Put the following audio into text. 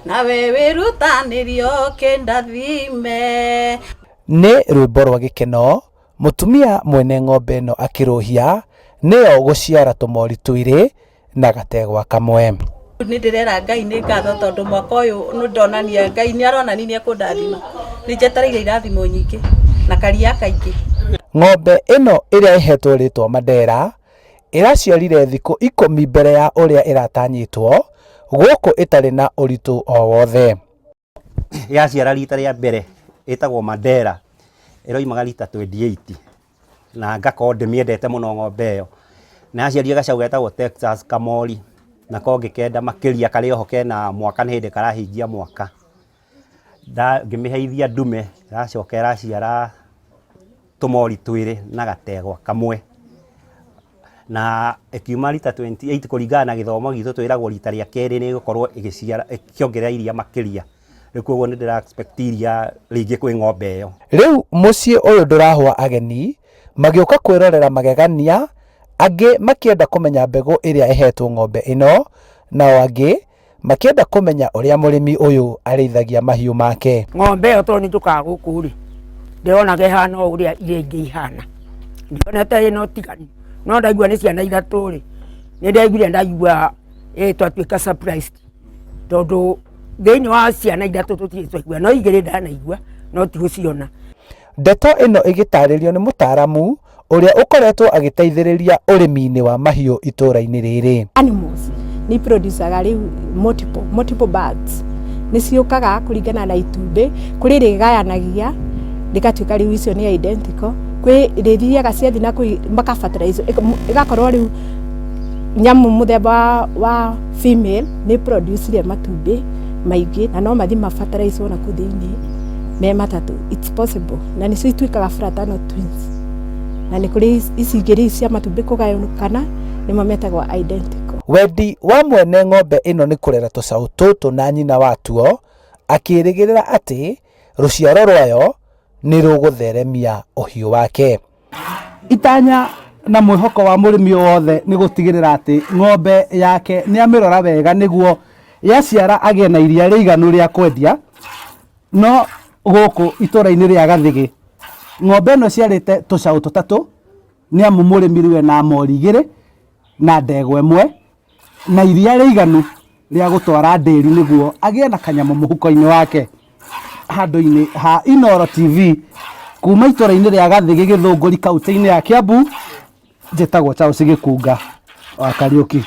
Nawe wĩrutanĩrio kĩndathime. Nĩ rwĩmbo rwa gĩkeno mũtumia mwene ng'ombe ĩno akĩrũhia nĩyo gũciara tũmori twĩrĩ na gategwa kamwe. Nĩ ndĩrera Ngai nĩ ngatho tondũ mwaka ũyũ nĩ ndonania Ngai nĩ aronania nĩ ekũndathima. Nĩ njetereire irathimo nyingĩ na karia kaingĩ. Ng'ombe ĩno ĩrĩa ĩhetwo rĩtwa Mandera ĩraciarire thikũ 10 mbere ya ũrĩa ĩratanyĩtwo gũkũ ĩtarĩ na ũritũ o wothe. Yaciara rita rĩa mbere ĩtagwo Mandera ĩroimaga rita 28 na ngakorwo ndĩmĩendete mũno ng'ombe ĩyo. Na yaciarire gacaũ getagwo Texas Kamori nako ngĩkenda makĩria karĩ oho kena mwaka nĩ hĩndĩ karahingia mwaka. Ngĩmĩheithia ndume ĩracoka ĩraciara tũmori twĩrĩ na gategwa kamwe. Na ĩkiuma rita 28 kũringana na gĩthomo gitũ twĩragwo rita rĩa kerĩ nĩ ĩgũkorwo ĩgĩciara ĩkĩongerera iria makĩria. Rĩu koguo nĩ ndĩra expect iria rĩingĩ kwĩ ng'ombe ĩyo. Rĩu mũciĩ ũyũ ndũrahũa ageni magĩũka kwĩrorera magegania, angĩ makĩenda kũmenya mbegũ ĩrĩa ĩhetwo ng'ombe ĩno, nao angĩ makĩenda kũmenya ũrĩa mũrĩmi ũyũ arĩithagia mahiũ make. Ng'ombe ĩyo tondũ nĩ njũkaga gũkũ rĩ, ndĩronaga ĩhana o ũrĩa iria ingĩ ihana, ndionete ĩna ũtiganu, no ndaigua nĩ ciana ithatũ rĩ, nĩ ndaiguire ndaigua twatuĩka surprised tondũ thĩinĩ wa ciana ithatũ tũtirĩ twaigua, no igĩrĩ ndanaigua no ti gũciona. Ndeto ĩno ĩgĩtarĩrio nĩ mũtaramu ũrĩa ũkoretwo agĩteithĩrĩria ũrĩmi-inĩ wa mahiũ itũra-inĩ rĩrĩ. Animals nĩ producaga rĩu multiple births, nĩ ciũkaga kũringana na itumbĩ, kũrĩ rĩgayanagia rĩgatuĩka rĩu icio nĩ identical, kwĩ rĩthiaga ciathiĩ na kũu maka fertilize ĩgakorwo rĩu nyamũ mũthemba wa female nĩ produce matumbĩ maingĩ na no mathiĩ ma fertilize na kũu thĩinĩ me matatũ, it's possible, na nĩcio ituĩkaga fraternal twins. Na nĩ kũrĩ ici igĩrĩ cia matumbĩ kũgayũkana nĩmo metagwo identical. Wendi wa mwene ng'ombe ĩno nĩ kũrera tũcaũ tũtũ na nyina watuo, akĩrĩgĩrĩra atĩ rũciaro rwayo nĩ rũgũtheremia ũhiũ wake. Itanya na mwĩhoko wa mũrĩmi wothe nĩ gũtigĩrĩra atĩ ng'ombe yake nĩ amĩrora wega nĩguo yaciara agĩe na iria rĩiganu rĩa kwendia. No gũkũ itũra-inĩ rĩa Gathĩgĩ ng'ombe ĩno ĩciarĩte tũcaũ tũtatũ nĩ amu mũrĩmi rĩu ena mori igĩrĩ na ndegwa ĩmwe na iria rĩiganu rĩa gũtwara ndĩri nĩguo agĩe na kanyamũ mũhuko-inĩ wake. Handũ-inĩ ha Inooro TV kuma itũra-inĩ rĩa Gathĩgĩ Gĩthũngũri kaũntĩ-inĩ ya Kiambu, njĩtagwo Charles Gĩkunga wa Kariũki.